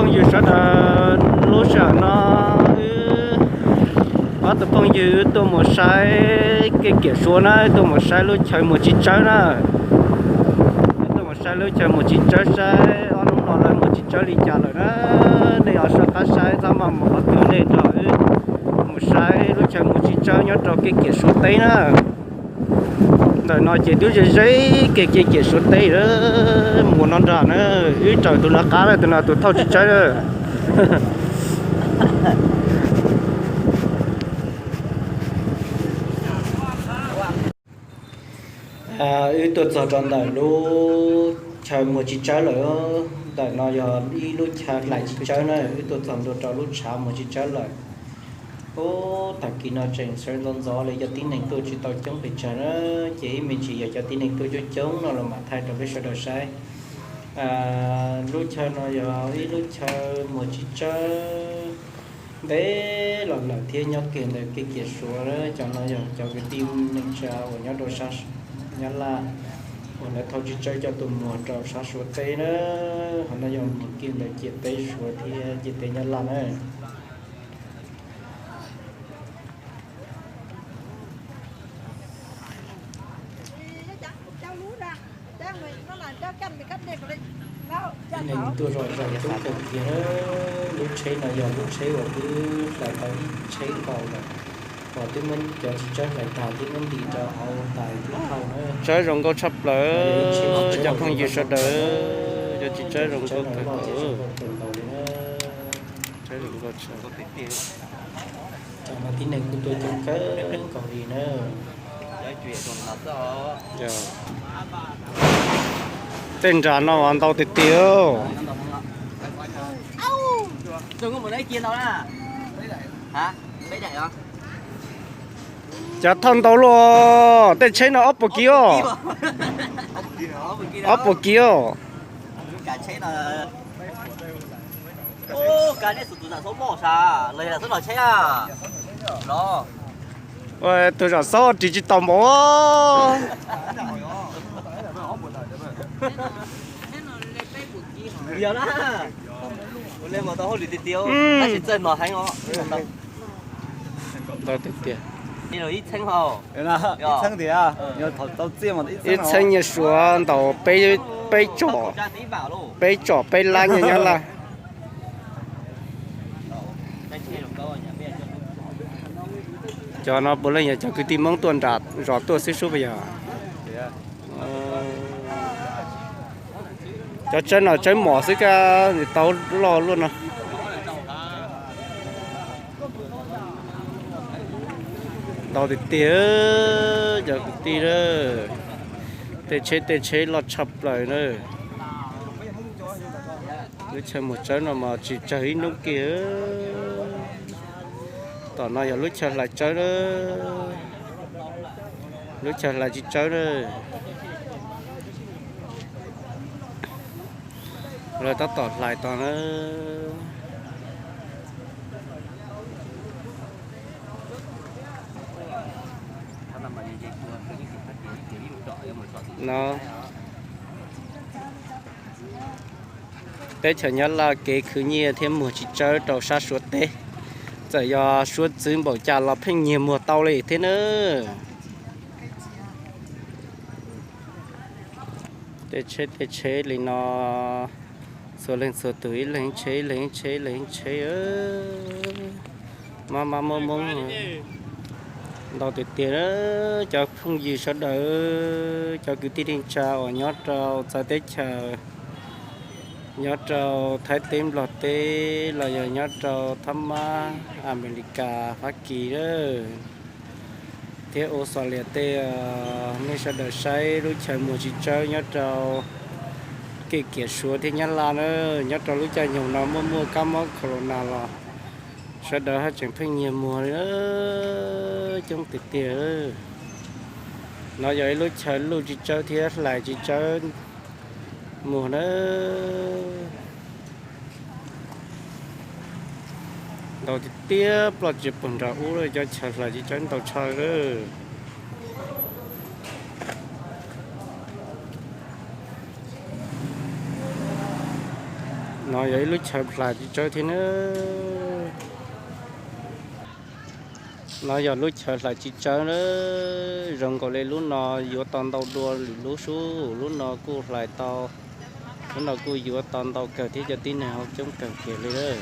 Phooj ywg sawv daws, lub sij hawm no wb ob tug phooj ywg wb tuaj mus saib kev kiam suav na, wb tuaj mus saib lub chaw Muas Tsis Tsawb na. Wb tuaj mus saib lub chaw Muas Tsis Tsawb saib ob hnub no lawv Muas Tsis Tsawb li cas lawm na. Nej ho soj qab saib txhob maj mus qhov twg, nej nrog wb mus saib lub chaw Muas Tsis Tsawb nyob rau kev kiam suav teb na. Ntawm no ces twb ze ze kev kiam suav teb, mus no nrog na. Wb raws tus no qab na, tus no tus thauj Tsis Tsawb na. Wb tuaj txog rau ntawm lub chaw Muas Tsis Tsawb lawm. Ntawm no yog ib lub chaw hlais Tsis Tsawb na, wb tuaj txog ntua rau lub tshav Muas Tsis Tsawb lawm. Ub, tag kis no tseem sawv ntxov ntxov li, cov tib neeg tuaj tsis tau coob pes tsawg na, ces ib me ntsis yog cov tib neeg tuaj coob coob no los mam thaij rau peb sawv daws saib. Lub chaw no yog ib lub chaw Muas Tsis Tsawb ntev los lawm thiab nyob kiag ntawm kev kiam suav na. Cov no yog cov kwv tij neej tsa uas nyob rau sab Nyab Laj uas lawv thauj Tsis Tsawb coj tuaj muag rau sab Suav teb na. Qhov no yog mus kiag ntawm ciam teb Suav thiab ciam teb Nyab Laj na. Tib neeg tuaj zom zaws coob kawg kiag. Lub tsheb no yog lub tsheb uas twb hlais tau ib tsheb nkaus lawm, uas twb muab cov Tsis Tsawb hlais tag twb muab ntim rau hauv tais lub hau na. Tsawb zoo nkauj tshaj plaws, cov phooj ywg sawv daws, cov Tsis Tsawb zoo nkauj kawg nkaus li na. Tsawb zoo nkauj tshaj. Cov no tib neeg kuj tuaj coob kawg nkaus li na. Tej nram no ntau tiag tiag. Cov thauj ntau luaj, tej tsheb no ob puas kiv os? Ob puas kiv os? Tus zam xauv ris tsis taus npaum. Ntau tiag tiag. Ib txheeb nyiaj suav ntaus peb tsom, peb tsom peb lab nyiaj Nyab Laj. Cov no puav leej yog cov kwv tij Hmoob tuaj nram zos tuaj xwb sub puas yog? Cov tsawb no tsawb mos xwb kab tau loj luaj no. Ntau tiag tiag, cov kwv tij na. Tej tsheb tej tsheb loj tshaj plaws na. Lub chaw Muas Tsawb no mas tsis tsawg ib hnub kiag. Tom no yog lub chaw hlais tsawb na. Lub chaw hlais Tsis Tsawb na. Lawv tab tom hlais tod na. No, teb chaws Nyab Laj kev khwv nyiaj thiab muag Tsis Tsawb rau sab Suav teb. Txawm yog Suav txwv npaum cas los pheej nyiag muag tau li thiab na. Tej tsheb tej tsheb li no, txhua leej txhua tus ib leeg tsheb ib leeg tsheb ib leeg tsheb. Mab mab moob moob ntau tiag tiag. Cov phooj ywg sawv daws, cov kwv tij neej tsa uas nyob rau txawv teb chaws, nyob rau Thaib teb Nplog teb los yog nyob rau Thab Mab, Amelikas, Fab Kis thiab Australia tej, nej sawv daws saib lub chaw muag Tsis Tsawb nyob rau kev kiam Suav thiab Nyab Laj na. Nyob rau lub caij nyoog no muaj muaj kab mob corona los sawv daws haj tseem pheej nyiag muag li, coob tiag tiag. No yog ib lub chaw luj Tsis Tsawb thiab hlais Tsis Tsawb muag na. Ntau tiag tiag, ploj tsis puag nram ub, cov chaw hlais Tsis Tsawb ntau tshaj lawm. No yog ib lub chaw hlais txiv tsawb thiab na. No yog lub chaw hlais txiv tsawb na. Zoo nkaus li lub no yuav tau ntau dua lwm lub sub, lub no kuj hlais tau, lub no kuj yuav tau ntau kawg thiab cov tib neeg hauv coob kawg kiag li lawm.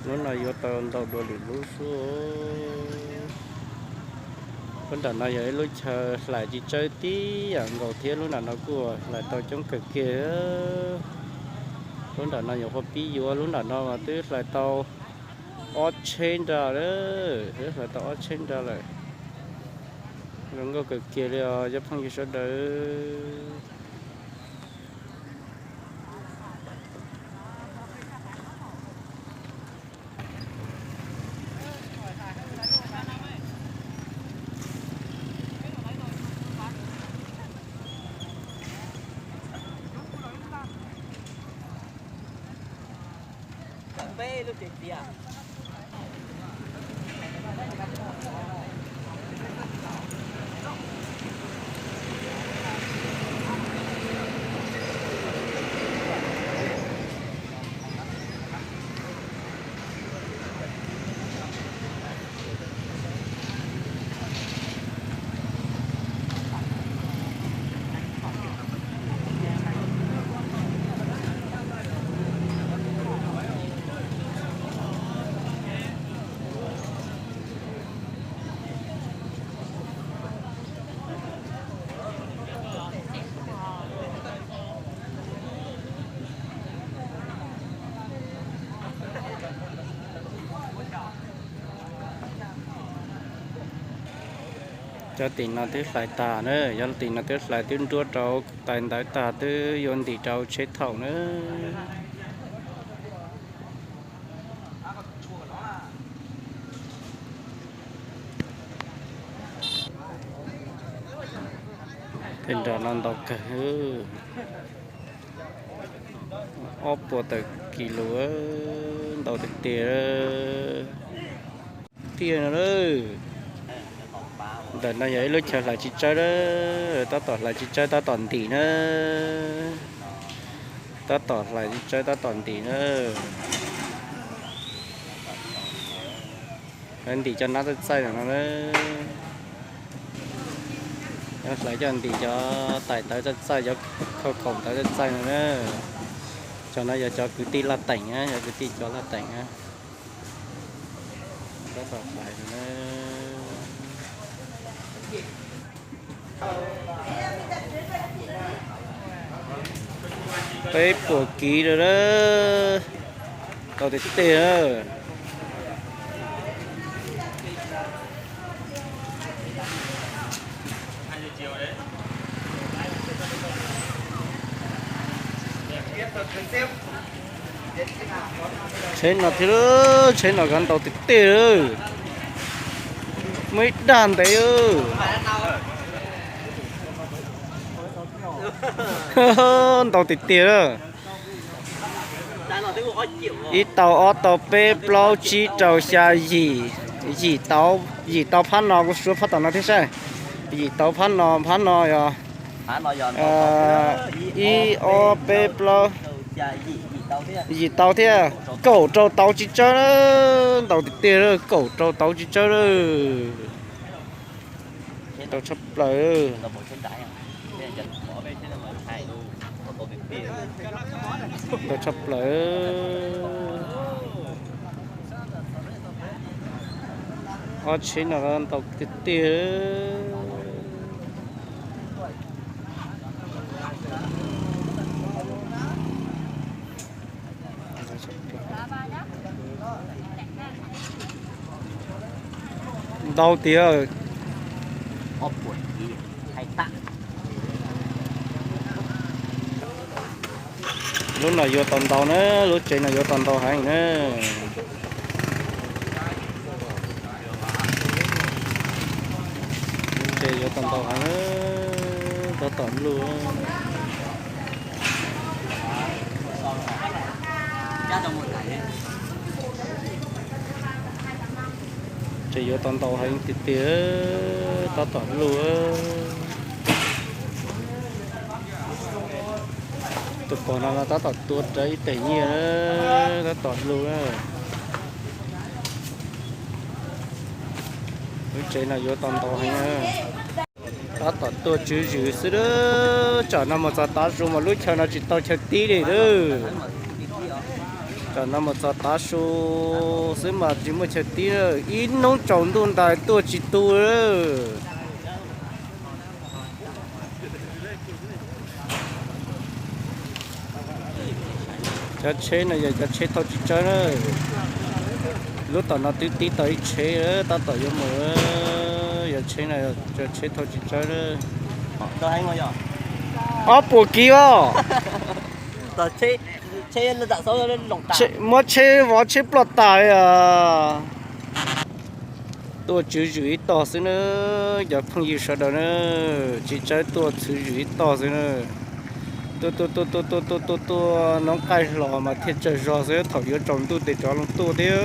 Lub no yuav tau ntau dua lwm lub sub. Lub nram no yog ib lub chaw hlais txiv tsawb tib yam nkaus thiab, lub nram no kuj hlais tau coob kawg kiag. Lub nram no yuav qhuav pib yuav, lub nram no mas twb hlais tau ob tsheb nra lawm, twb hlais tau ob tsheb nra lawm. Zoo nkauj kawg kiag li os cov phooj ywg sawv daws. Cov tim no twb hlais tas na, cov tim no twb hlais twb nruab rau tais ntawv tag twb yuav ntim rau tsheb thaum na. Tej nram no ntau kawg, ob puas tawm kis lus, ntau tiag tiag. Tiag no, ntawm no yog ib lub chaw hlais txiv tsawb, tab tom hlais txiv tsawb tab tom ntim na. Tab tom hlais txiv tsawb tab tom ntim na. Ntim cov nab txaij txaij no na. Hlais coj ntim cov tais ntawv txaij txaij, cov khau kaum ntawv txaij txaij no na. Cov no yog cov kwv tij laj teem na, cov kwv tij cov laj teem na. Tab tom hlais na. Peb puas kiv lawm, tau tiag tiag. Tsheb no thiab, tsheb no kav ntau tiag tiag. Muaj ib dag ntev. Ntau tiag tiag. Ib tau, ob tau, peb plaub tsib rau xya yim, yim tau, yim tau phab no, kuv suav phab tom no thiab saib. Yim tau phab no, phab no yog ib ob peb plaub, yim tau thiab, kaum rau tauv txiv tsawb, ntau tiag tiag, kaum rau tauv txiv tsawb. Ntau tshaj plaws. Ntau tshaj plaws. Ob tsheb no ntau tiag tiag. Ntau tiag. Lub no yuav tau ntau na, lub tsev no yuav tau ntau heev na. Lub tsev yuav tau ntau heev, tab tom luj. Tsev yuav tau ntau heev tiag tiag, tab tom luj. Pog no no tab tom tua rawv ib teg nyiaj, tab tom lug na. Lub tsev no yuav tau ntau heev na. Tab tom tua tswv zwm xwb na. Tsam no mus txog tav su mas lub chaw no tsis tau chaw tib li na. Tsam no mus txog tav su xwb mas tsis muaj chaw tib na. Ib hnub tsaus ntuj ntais tuaj tsis tu. Cov tsheb no yog cov tsheb thauj txiv tsawb na. Lub tom no twb tib tau ib tsheb tab tom yuav mus. Yog tsheb no, cov tsheb thauj txiv tsawb na. Ob puas kiv os. Muab tsheb vov tsheb ploj tas li os. Tuaj tswv zwm ib tog xwb na, cov phooj ywg sawv daws na, txiv tsawb tuaj tswv zwm ib tog xwb na. Tuaj tuaj tuaj tuaj tuaj tuaj tuaj tuaj noob qaij hlo mas thiaj tsawg zog xwb, thaum yuav tsaus ntuj tes tsov loo tuaj thiab.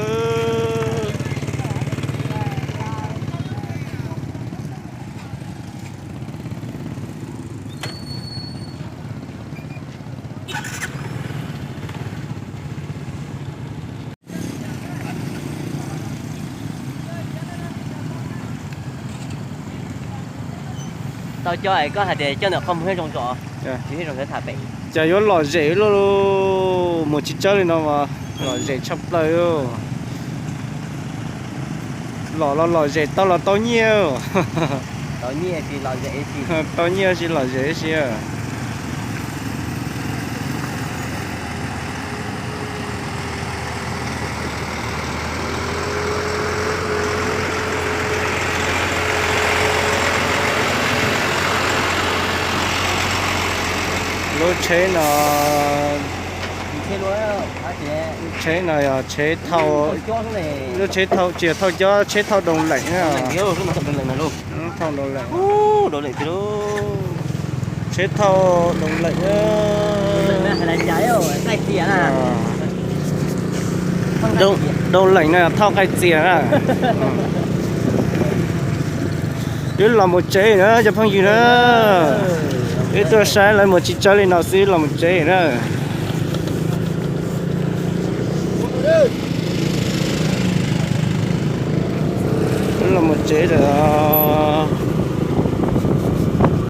Tau coj es koj hais tias coj ntawm qhov muag thiaj zoo tso, thiaj zoo tham pem. Cas yuav lom zem luaj, mus tsis tsawg li no mas lom zem tshaj plaws. Lom los lom zem, tau los tau nyiaj. Tau nyiaj tsis lom zem tsis. Lub tsheb no, tsheb no yog tsheb thauj, lub tsheb thauj tsis yog thauj cob, tsheb thauj doos leem na. Thauj doos leem. Tsheb thauj doos leem. Doos leem no thauj nqaij txias na. Wb los mus tsev na cov phooj ywg na. Wb tuaj saib lawv mus tsis tsawg li no xwb los mus tsev na. Wb los mus tsev lawm.